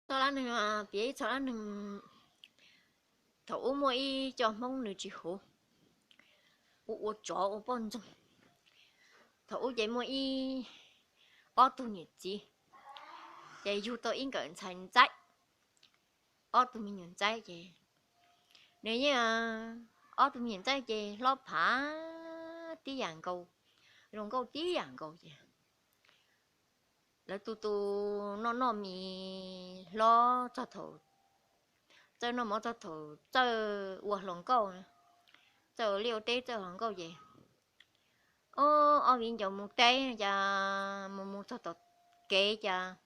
Txoj dab neeg, piav ib txoj dab neeg. Thaum ub muaj ib co Hmoob nws tsis huv, ua ua tsov ua poj ntxoog. Thaum ub ces muaj ib, ob tug niam txiv, ces yug tau ib nkawm ntxhais ntxaib, ob tug me nyuam ntxaib ces nws yeej, ob tug me nyuam ntxaib ces hlob phav tib yam nkaus, zoo nkauj tib yam nkaus ces lawv tu tu noj noj mis hlob txog thaum, txawj noj mov txog thaum txawj ua hluas nkauj, txawj ua liaj ua teb txawj hluas nkauj ces, o, ob viv ncaus mus teb cas mus mus txog tom kev cas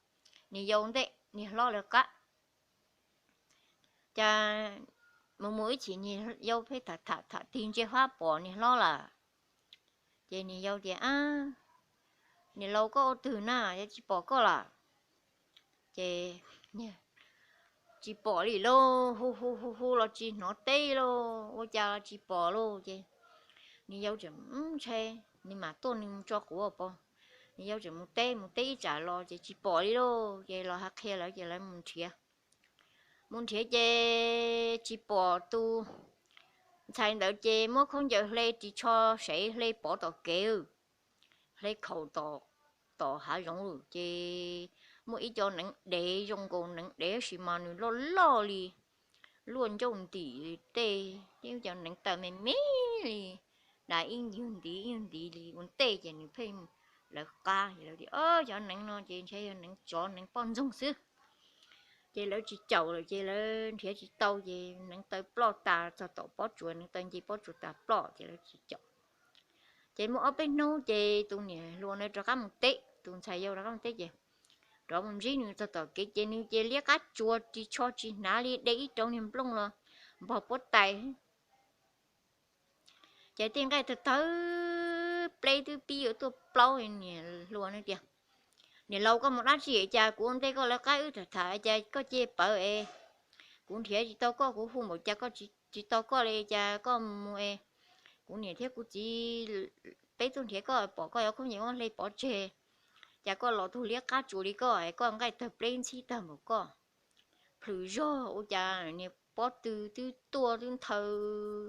niag yau ntej niag hlob lawv qab. Cas mus mus ib chim niag yau pheej tham tham tham tig ntsia fab pom niag hlob lawm. Ces niag yau tias, Ab, niam laus koj ua twg na, yog tsis pom koj lawm? Ces tsis pom li lauj, hu hu hu hu los tsis hnov teb lauj, ua cas los tsis pom lauj. Ces niag yau tseem, Ntshai nws mam tuaj nws tso quav pov. Niag yau tseem mus teb mus teb ib tsam los ces tsis pom li lauj. Ces los hais qhia lawv ces lawv mus nrhiav. Mus nrhiav ces tsis pom tus ntxhais ntawd ces muab khaub ncaws hle ris tsho sev hle pov tom kev, hle khaum tom hav zoov lawm ces muaj ib co neev dev zoo nkaus neev dev tab sis mas nws loj loj li, luaj ncauj ntim li tej, tej cov neev taw me me li, dav ib yug ntiv ib yug ntiv li ua ntej ces nws pheej lawv qab. Lawv tias, Cov neev no ces ntshe yog neev tsov neev poj ntxoog xwb. Ces lawv tsis caum lawm ces lawv nrhiav tsis tau ces neev taw ploj tas txog tom pob tsuas, neev taw nce pob tsuas tas ploj ces lawv tsis caum. Ces muaj ob peb hnub ces tus niam hluas na rov qab mus teb, tus ntxhais yau rov qab mus teb ces rov mus ntsib nws txog tom kev ces nws ces liab qab tsuas ris tsho tsis hnav li, de ib rau niag nplooj los npog puab tais. Ces tej nqaij tawg tawg, pleb twb pib yuav tuaj plaub. Niam hluas na tias, Niam laus koj mus dab tsi cas kuv ua ntej koj lawv qab wb tham tham cas koj cia pawv es kuv nrhiav tsis tau koj, kuv hu npaum cas koj tsis tau koj li cas koj mus es kuv niam thiab kuv txiv peb tuaj nrhiav koj pom koj yuav khaub ncaws muab hle pov tseg, cas koj los tug liab qab tsuas li koj es koj nqaij tawg pleb ntxhib tawg npaum koj. Plhws zog ua cas niag pob tw twb tuaj twb nthaw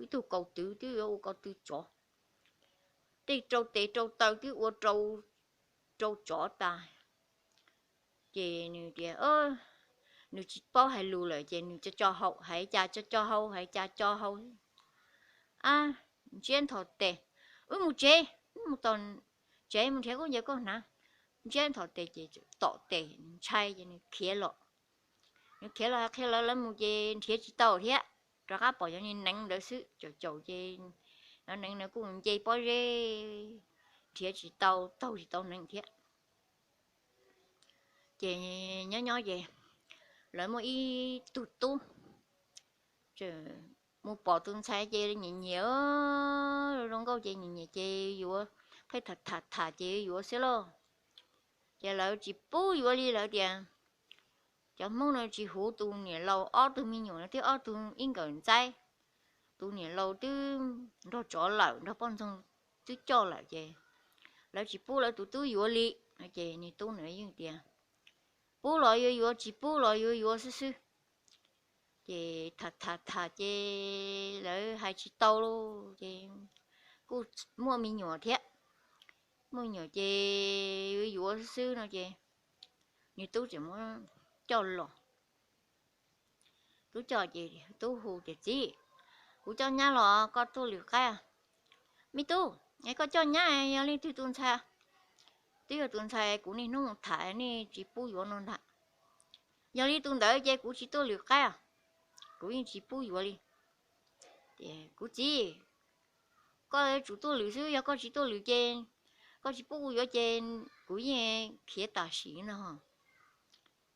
ib tug kaus twv twb yuav ua kaus tw tsov, tej rau tes rau taw twb ua rau tsov tas. Ces nws tias, nws tsis paub hais lus lawm ces nws co co hau, hais cas co co hau, hais cas co hau. Ab, ntsiab nthos tes, wb mus tsev, wb mus tom tsev mus nrhiav khaub ncaws koj hnav. Ntsiab nthos tes ces tom tes ntshai ces nws khiav los. Nws khiav los hais qhia lawv, lawv mus ces nrhiav tsis tau thiab, rov qab pom cov niag neev ntawd xwb. Caum caum ces cov neev ntawd kuj nce pob zeb, nrhiav tsis tau, taug tsis tau neev thiab. Ces nyob nyob ces lawv muaj ib tug tub mus pom tus ntxhais ces nyiam nyiam, zoo nkauj ces nyiam nyiam ces yuav, pheej tham tham tham ces yuav xwb lauj. Ces lawv tsis pub yuav li, lawv tias cov Hmoob no tsis huv tus niam laus, ob tug me nyuam no twb ob tug ib nkawm ntxaib, tus niam laus twb nrog tsov lawm, nrog poj ntxoog twb coj lawm ces lawv tsis pub lawv tus tub yuav li. Ces niag tub ntawd yeej tias pub los yuav yuav, tsis pub los yuav yuav xwb xwb. Ces tham tham tham ces lawv hais tsis tau lauj ces kuj muaj me nyuam thiab. Muaj me nyuam ces yuav yuav xwb xwb no ces niag tub tseem muab coj los. Tub coj ces tub hu tias, Txiv, kuv coj nyab los koj tuaj lwm qaib. Me tub, es koj coj nyab yog leej twg tus ntxhais? Twb yog tus ntxhais kuv niaj hnub mus tham nej tsis pub yuav no ntag. Yog li tus ntawd ces kuv tsis tuaj lwm qaib, kuv yeej tsis pub yuav li. Kuv txiv, koj tsum tuaj lwm xwb, yog koj tsis tuaj lwm ces, koj tsis pub kuv yuav ces kuv yeej khiav tam sim no.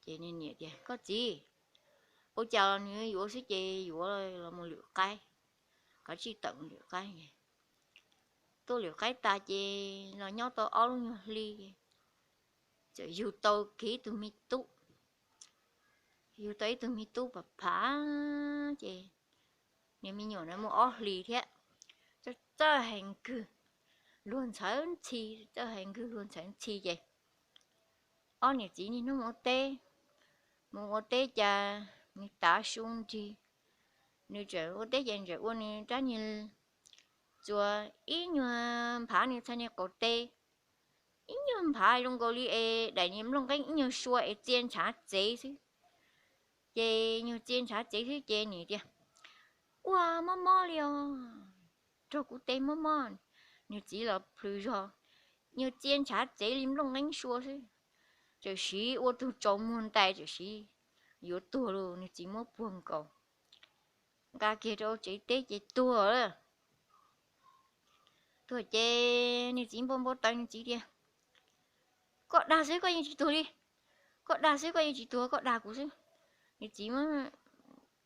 Ces niam tias, Koj txiv, ua cas los nws yuav xwb ces yuav los mus lwm qaib, kav tsij tawm mus lwm qaib. Tuaj lwm qaib tas ces los nyob tau ob lub nyuag hli, txawm yug tau kiag ib tug me tub. Yug tau ib tug me tub pam phav ces niag me nyuam na muaj ob hlis thiab, txawj txawj heev kawg, luag ntxhawv ntxhi, txawj heev kawg luag ntxhawv ntxhi ces ob niam txiv niaj hnub mus ua teb, Mus ua teb cas nws tav su nrig, nws tseem ua teb ces tseem ua nws rab niag txuas ib nyuag nphav nws txhais niag qaum tes, ib nyuag nphav zoo nkaus li es daim niag nplooj nqeeb ib nyuag sua es txia ntshav txev xwb. Ces nyuag txia ntshav txev xwb ces nws tias, Ua mob mob li os, raug kuv teb mob mob. Nws txiv los plhws zog, nyuag txia ntshav txev li nplooj nqeeb sua xwb. Txawm siv ua tug tsaus muag ntais, txawm siv yuav tuag los nws txiv muab puag nkaus, nqa kiag rau tsev teb ces tuag lawm. Tuag ces nws txiv npau npau taws, nws txiv tias, Koj dag xwb, koj yeej tsis tuag li. Koj dag xwb, koj yeej tsis tuag, koj dag kuv xwb. Nws txiv muab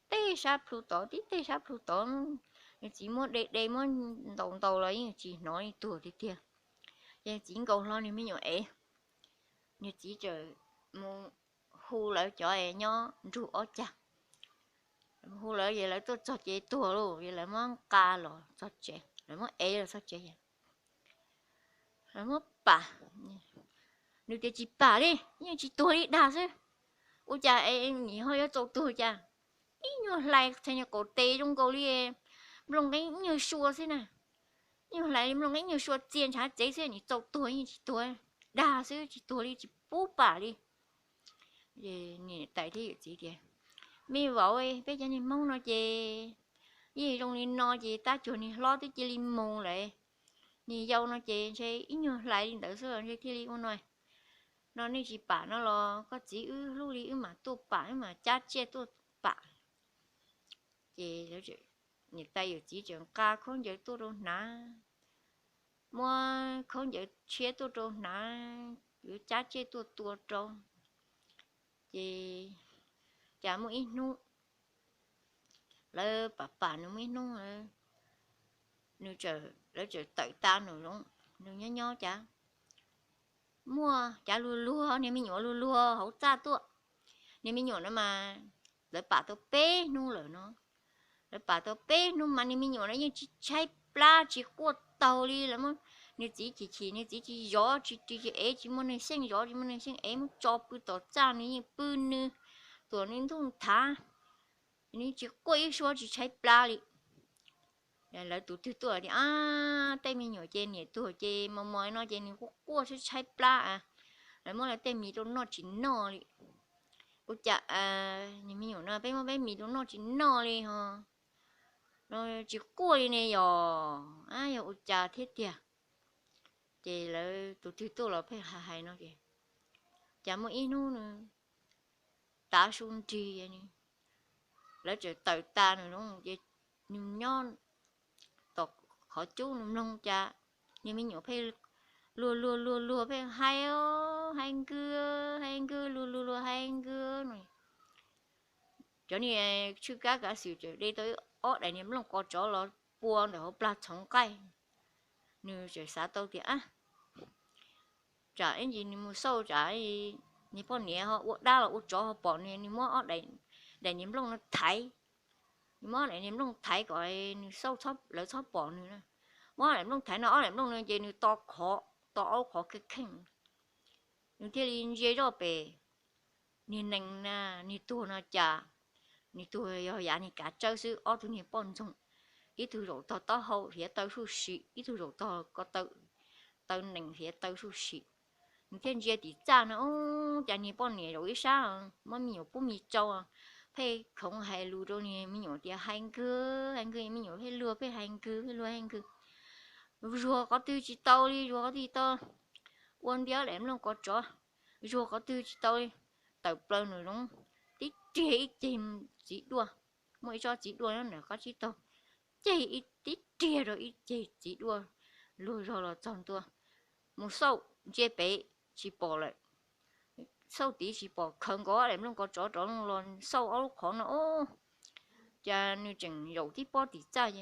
tej sab plhu tod, tib tej sab plhu tod, nws txiv muab de de muab ntaus ntaus los yeej tsis hnov li, tuag tiag tiag. Ces nws txiv nkaus hlo nws me nyuam ev, nws txiv txawm mus hu lawv cov nyob nrug ob cag, hu lawv es lawv tuaj txog ces tuag lauj, es lawv muab nqa los txog tsev, lawv muab ev los txog tsev, lawv muab pam. Nws tias, Tsis pam li, yeej tsis tuag li, dag xwb. Ua cas nim ho yuav txaus tuag cas? Ib nyuag hlais txhais niag qaum tes zoo nkaus li nplooj nqeeb ib nyuag sua xwb na. Ib nyuag hlais li nplooj nqeeb ib nyuag sua txia ntshav txev xwb, nim txaus tuag yeej tsis tuag, dag xwb, tsis tuag li, tsis pub pam li. Niam tais thiab yawm txiv tias, Me vauv, peb cov niag Hmoob no ces yeej zoo li no ces tab cuag niag hlob twb cia li mus lawm. Niag yau no ces ntshe ib nyuag hlais li ntawd xwb los ntshe thiaj li ua no. No nej tsis pam no los koj txiv wb hlub li wb mam tuaj pam, wb mam cab tsiaj tuaj pam. Ces niam tais yawm txiv tseem nqa khaub ncaws tuaj rau hnav, muab khaub ncaws tshiab tuaj rau hnav, yuav cab tsiaj tuaj tua rau. Ces cas muaj ib hnub lawv pam pam nws, muaj ib hnub nws, lawv txawm tawm tas nws, nws nyob nyob cas muaj cov luag luag, niag me nyuam luag luag hauv txaj tuaj. Niag me nyuam no mas lawv pam tau peb hnub lawm no. Lawv pam tau peb hnub mas niag me nyuam no yeej tsis tshaib plab tsis quaj taug li. Lawv muab nws txiv chim chim, nws txiv tsis zov tsis ris tsis ev, tsis muaj neeg xyeej zov tsis muaj neeg xyeej ev, muab tso pw tom txaj nws yeej pw nws, tuam nws ntuj nthav, nws tsis quaj ib suab tsis tshaib plab li. Lawv tus twg tuaj tias, Ab, tej me nyuam ces niam tuag ces mos mos no ces nws quaj quaj tshaib tshaib plab a. Lawv muab lawv tej mis rau noj tsis noj li. Ua cas niag me nyuam no peb muab peb mis rau noj tsis noj li ho, no tsis quaj li ne yog, ab, yog ua cas thiab tiag. Ces lawv tus twg tuaj los pheej hais hais no ces, cas muaj ib hnub nws tav su nrig, lawv txawm tawm tas nws, nws nyob tom qhov cub nws mloog cas niag me nyuam pheej luag luag luag luag pheej hais, hais nkws, hais nkws, luag luag luag hais nkws no. Cov niag tshwj kab kav xwm txawm de tau ob daim niag nplooj qos tsov los pua ntawm hauv plag txhoov nqaij. Nws txawm xav tau tias, ab, tsam ib ntsis nws mus xauj tsam niag poj niam ho ua dab los ua tsov ho pom nws, nws muab ob daim niag nplooj no thaiv. Nws muab ob daim niag nplooj thaiv kom nws xauj, lawv txhob pom nws. Muab ob daim nplooj thaiv no, ob daim nplooj no ces nws to qhov, to ob lub qhov kheej kheej. Nws thiaj li ntsia zoj pem, niag nees na, niag tuag no cas, niag tuag yog yav niag kav tsawb xwb, ob tug niag poj ntxoog, ib tug zaum tog taub hau hiav taw suj sim, ib tug zaum tog ko taw, taw nees hiav taw suj sim. Nws thiaj ntsia tim txaj no, ub, cas niag poj niam zaum ib sab, muab me nyuam pub mis tsau, pheej khoov hais lus rau niag me nyuam tias, hais nkws, hais nkws, me nyuam pheej luag pheej hais nkws, pheej luag hais nkws. Zuag qhov twg tsis tau li, zuag qhov twg tsis tau, ua ntiab daim nplooj qos tsov, zuag qhov twg tsis tau li. Tawm plaws nws zoov, tib riag ib ceg txiv duaj, muaj ib tsob txiv duaj nyob ntawm qab tsib taug, ceg tib riag rau ib ceg txiv duaj, luag zog los txog ntua. Mus xauj ntsia pem tsis pom lawm, xauj tid tsis pom, khawv nkaus daim nplooj qos tsov rov los xauj ob lub qhov no, ub, cas nws tseem zaum tib pob tim txaj,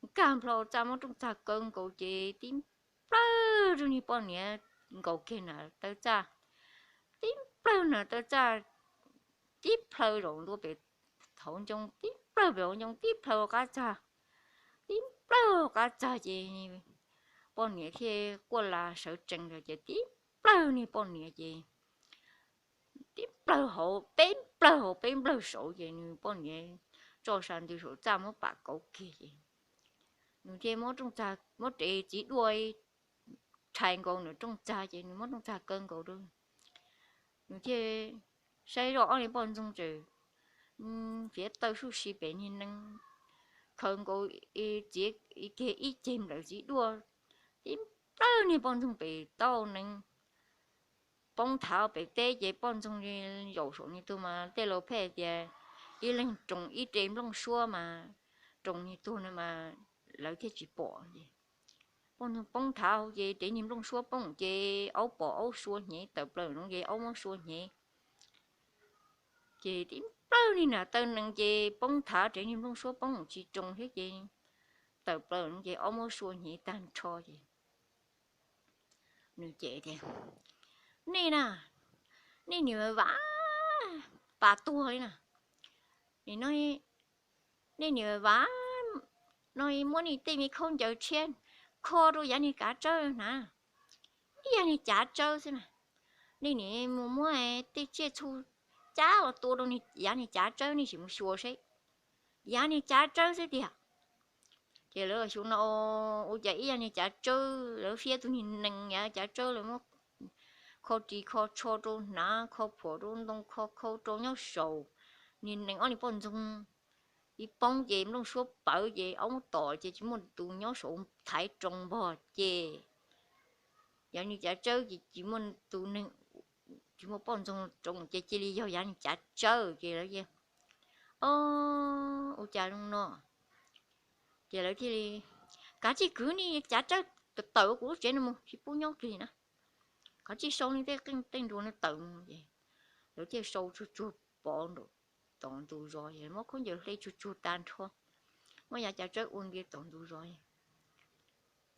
nkag nplho txaj muab rooj txag kaw nkaus ces tib plawg rau niag poj niam nkaus kiag nram taw txaj, tib plawg nram taw txaj, tib plhaw zaum ntua pem hauv ncoo, tib plawg pem hauv ncoo, tib plhaw qab txag, tib plawg qab txag ces poj niam thiaj quaj las sawv tsees lawm ces tib plawg niag poj niam ces tib plawg hauv peb plawg hauv peb plawg saud ces nws poj niam tso sa ntws saum txaj muab pam kauv kiag ces nws thiaj muab rooj txag, muab rev txiv duaj rhais nkaus nws rooj txag ces nws muab rooj txag kaw nkaus rau. Nws thiaj saib zoj ob niag poj ntxoog tseem txiav taw suj si pem niag nees, khaws nkaus txiav kiag ib ceg nplawm txiv duaj, tib plawg niag poj ntxoog pem tau nees poob thav pem teb ces poj ntxoog zaum saum nws tuag mas tej laus pheej tias ib leeg roos ib re nplooj suab mas roos nws tuag no mas lawv thiaj tsis pom ces poj ntxoog poob thav hauv ces rev niag nplooj suab poob ces aub pom aub sua hnyev tawm plaws no ces aub muab sua hnyev. Ces tib plawg niag nram taw nees ces poob thav rev niag nplooj suab poob tsis roos thiab ces tawm plaws no ces aub muab sua hnyev tag nrho ces nws cem tias, nej na, nej niam vam pas tuag li na, nej niam vam no muab nej tej me khaub ncaws tshiab kho rau yav niag kav tsawb hnav, ib yav niag kav tsawb xwb na, nej niam mus muab tej tsiaj txhu cab los tua rau yav niag kav tsawb nej sim mus xyuas seb, yav niag kav tsawb xwb tiag. Ces lawv xyuas no ua cas ib yav niag kav tsawb lawv fiab tus niag nees yav kav tsawb lawv muab kho ris kho tsho rau hnav kho phuam rau ntoo kho khau rau nyob saum niag nees ob niag poj ntxoog ib poob ces nplooj suab pawv ces aub muab tom ces tsis muaj tus nyob saum thaiv roos npog ces yav niag kav tsawb ces tsis muaj tus neeg, tsis muaj poj ntxoog roos ces cia li yog yav niag kav tsawb ces lawv cia, o, ua cas zoo no. Ces lawv thiaj li, kav tsij kwv nej kav tsawb tawm kuv lub tsev no mus tsis pub nyob kiag li na, kav tsij sau nej tej qeej tej nruas no tawm mus es lawv thiaj sau tsuag tsuag pov nraum tom ntug zos es muab khaub ncaws hle tsuag tsuag tag nrho, muab yav kav tsawb ua ntiag tom ntug zos.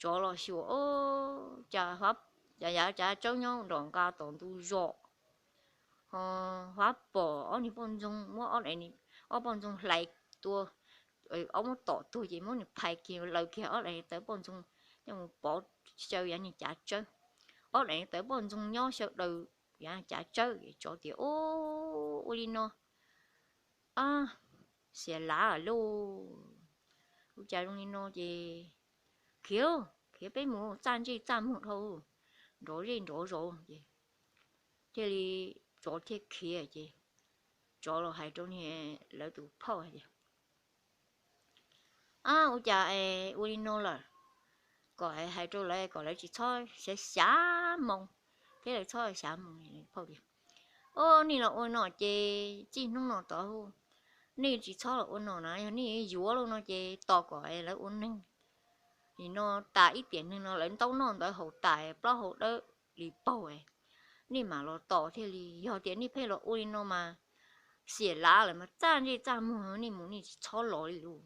Tsov los xyuas, o, cas yav kav tsawb nyob nrom nqa tom ntug zos ho hav pom ob niag poj ntxoog muab ob poj ntxoog hlais tua, ob muab tom tuag ces muab nws phais kiag laws kiag ob daim tawv poj ntxoog coj mus pov xyaw yav niag kav tsawb. Ob daim tawv poj ntxoog nyob xyaw daws yav kav tsawb es tsov tias, o, ua li no, xiam lav lauj, ua cas zoo li no ces khiav, khiav peb mus txaj ntsej txaj muag dhau, nrov zej nrov zos ces thiaj li tsov thiaj khiav ces tsov los hais rau niag lawv tus phauj hais tias, a, ua cas ua li no lawm, kom hais rau lawv kom lawv tsis txhob xav xyav moo thiab lawv txhob xyav moo. Phauj tias, o, nej los ua no ces txij hnub no tod nej tsis txhob los ua no na, yog nej yuav los no ces tos kom lawv ua neeg. Nim no tas ib tiam neeg no lawv ntaub noj ntawv haus tas plaub hau dawb li paug, nej mam los tos thiaj li. Yog tias nej pheej los ua li no mas xiam lav lawm mas txaj ntsej txaj muag nej mus nej tsis txhob los li lauj.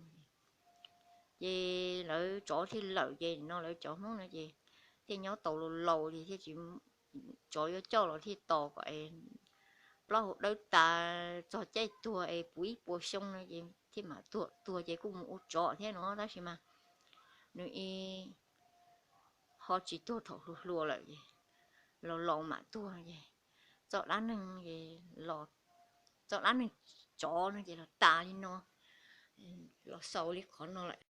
Ces lawv tsov thiaj lawm ces no lawv cov Hmoob no ces thiaj nyob tau laus laus ces thiaj tsis, tsov yuav coj los thiaj tos kom plaub hau dawb tas txog caij tuag es puv ib puas xyoo no ces thiaj mam tuag, tuag ces kuj mus ua tsov thiab no tab sis mas nws ho tsis tuag thaum hluas hluas lawm es laus laus mam tuag ces txoj dab neeg, txoj dab neeg tsov no ces los tas li no, los xaus li qhov no lawm.